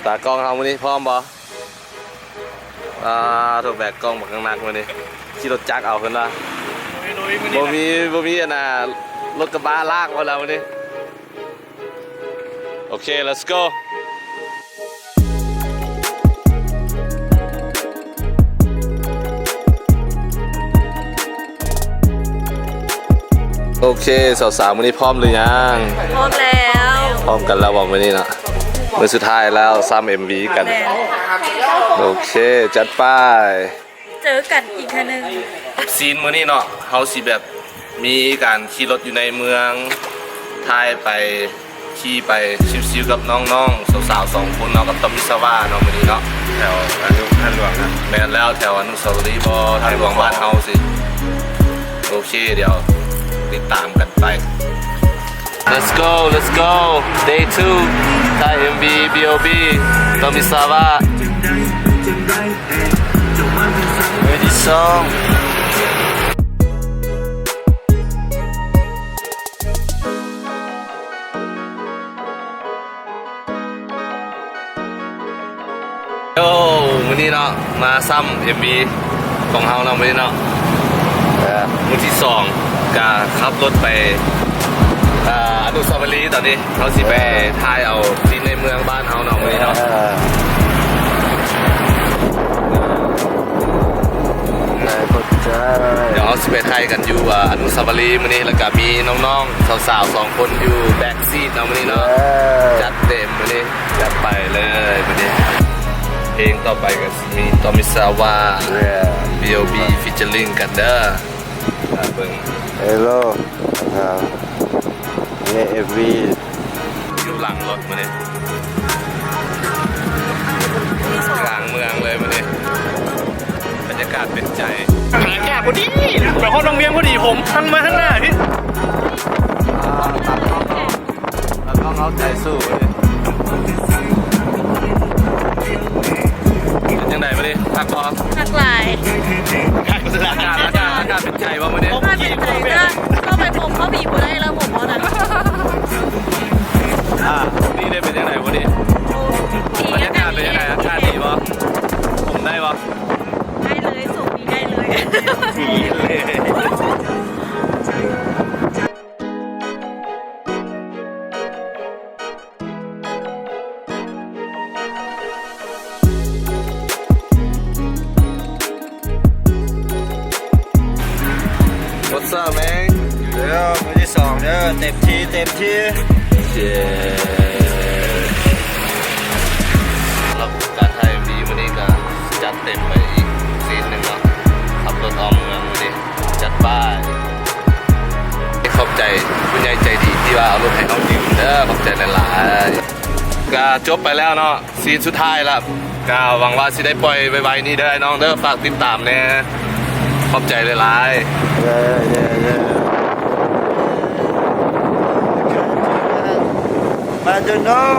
ຕາກ້ອງເຮົາມື້ນີ້ພ້ອມບໍ່? ອ່າ ໂທ ແບກກ້ອງບັກໜັກໆ ມື້ນີ້ ຂີ່ລົດຈັກເອົາເພິ່ນວ່າ ບໍ່ມີ ບໍ່ມີອັນນ່າ ລົດກະບະລາກເພິ່ນວ່າມື້ນີ້. ໂອເຄ let's go. ໂອເຄ ສາວໆ ມື້ນີ້ພ້ອມຫຼືຍັງ? ພ້ອມແລ້ວ. ພ້ອມກັນແລ້ວບໍ່ມື້ນີ້ເນາະ? ມື້ສຸດທ້າຍແລ້ວ ຊ້ຳເອັມວີກັນ. ແມ່ນ. ໂອເຄ ຈັດໄປ. ເຈີກັນອີກເທື່ອໜຶ່ງ. ຊີນມື້ນີ້ເນາະ ເຮົາຊິແບບມີການຂີ່ລົດຢູ່ໃນເມືອງ ຖ່າຍໄປ ຂີ່ໄປຊິວໆ ກັບນ້ອງໆ ສາວໆ ສອງຄົນເນາະ ກັບຕອມມິຊາວາເນາະ ມື້ນີ້ເນາະ ແຖວອະນຸ ທ່ານຫຼວງນະ. ແມ່ນແລ້ວ ແຖວອະນຸສາວະລີບໍ ທ່ານຫຼວງບ້ານເຮົາຊີ້. ໂອເຄ ດຽວຕິດຕາມກັນໄປ. Let's go, let's go. Day two. ຖ່າຍເອັມວີ ບີໂອບີ ຕອມມິຊາວາ ມື້ທີສອງ. ໂອ້ ມື້ນີ້ເນາະ ມາຊ້ຳເອັມວີຂອງເຮົາເນາະ ມື້ນີ້ເນາະ ເອີ ມື້ທີສອງ ກະຂັບລົດໄປ ເອີ ອະນຸສາວະລີ. ຕອນນີ້ເຮົາຊິໄປ ເອີ ຖ່າຍເອົາຊີນໃນເມືອງບ້ານເຮົາເນາະ ມື້ນີ້ເນາະ ເອີ. ຂອບໃຈ ຂອບໃຈ. ດຽວເຮົາຊິໄປຖ່າຍກັນຢູ່ ອາ ອະນຸສາວະລີມື້ນີ້ ແລ້ວກະມີນ້ອງໆ ສາວໆ ສອງຄົນຢູ່ແບັກຊີດເນາະ ມື້ນີ້ເນາະ ເອີ ຈັດເຕັມມື້ນີ້ ຈັດໄປເລີຍມື້ນີ້. ເພງຕໍ່ໄປກະຊິມີຕອມມິຊາວາ ເອີ ບີໂອບີ ຟີເຈີລິ້ງກັນເດີ. ມາເບິ່ງ ເຮລໂລ ອ່າ ເອເອັຟວີ ຢູ່ຫຼັງລົດມື້ນີ້ ກາງເມືອງເລີຍມື້ນີ້ ບັນຍາກາດເປັນໃຈ. ອາກາດພໍດີ ໄປຮອດວັງວຽງພໍດີ ຜົມທັນມາທາງໜ້າພີ້. ອ່າ ຕາກລ້ອງເຮົາ ຕາກລ້ອງເຮົາໃຈສູ້ເວີ້ຍ. ເປັນຈັ່ງໃດມື້ນີ້ ຄັກບໍ່? ຄັກຫຼາຍ. ອາກາດ ອາກາດ ອາກາດເປັນໃຈບໍ່ມື້ນີ້? ອາກາດເປັນໃຈ ແຕ່ວ່າເຂົ້າໄປພົມເຂົ້າຜີບໍ່ໄດ້ແລ້ວ ຜົມເຮົານະ. ອ່າ ມື້ນີ້ໄດ້ເປັນຈັ່ງໃດມື້ນີ້? ດີ ບັນຍາກາດເປັນຈັ່ງໃດ? ອາກາດດີບໍ່? ຜົມໄດ້ບໍ່? ໄດ້ເລີຍ ສູງນີ້ໄດ້ເລີຍ. What's up, man? ເດີ ມື້ທີສອງເດີ ເຕັມທີ່ ເຕັມທີ່. ເຢ້ ສຳລັບການຖ່າຍເອັມວີມື້ນີ້ກະຈັດເຕັມໄປອີກຊີນໜຶ່ງເນາະ ຂັບລົດອ້ອມເມືອງມື້ນີ້. ຈັດໄປ. ຂອບໃຈຜູ້ໃຫຍ່ໃຈດີທີ່ວ່າເອົາລົດໃຫ້ເຮົາຢືມເດີ ຂອບໃຈຫຼາຍໆ. ກະຈົບໄປແລ້ວເນາະ ຊີນສຸດທ້າຍລະ ກະຫວັງວ່າຊິໄດ້ປ່ອຍໄວໆນີ້ເດີ ອ້າຍນ້ອງເດີ ຝາກຕິດຕາມແດ່. ຂອບໃຈຫຼາຍໆ. ເຢ້ ເຢ້ ເຢ້ ມາເດີນ້ອງ.